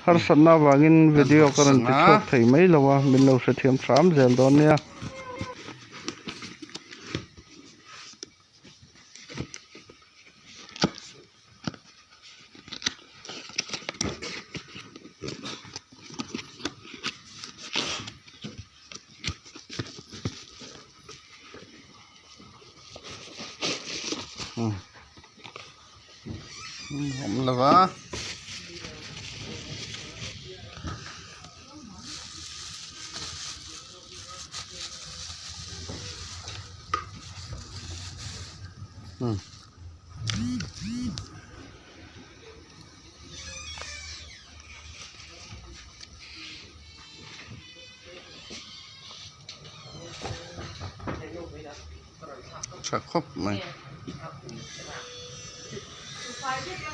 Harsatna avangin video ka rawn ti chhuak thei mai lo a, min lo hrethiam hram zel dawn nia. Awm lo va. Tha khawp mai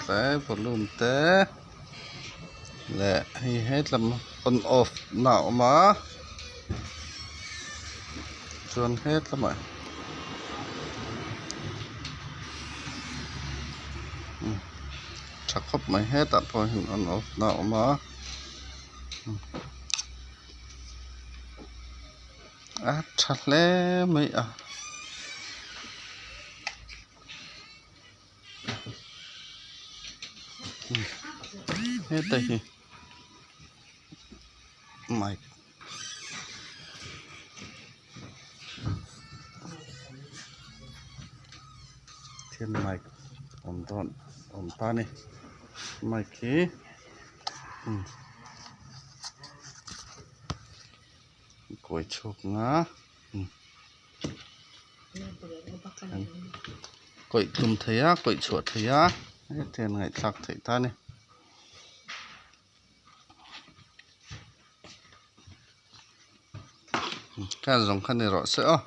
tlai volume te leh hei hetlam on off na a awm a chuan hetlamah tha khawp mai hetah pawh hian on off na a awm a. A tha hle mai a. Heta hi mic thil mic awm dawn awm ta a ni mic hi. Kawi chhuak nga kawih tlum thei a kawih chhuah thei a hetiang ngaihthlak theih ta a ni. Kha zawng kha ni rawh se aw.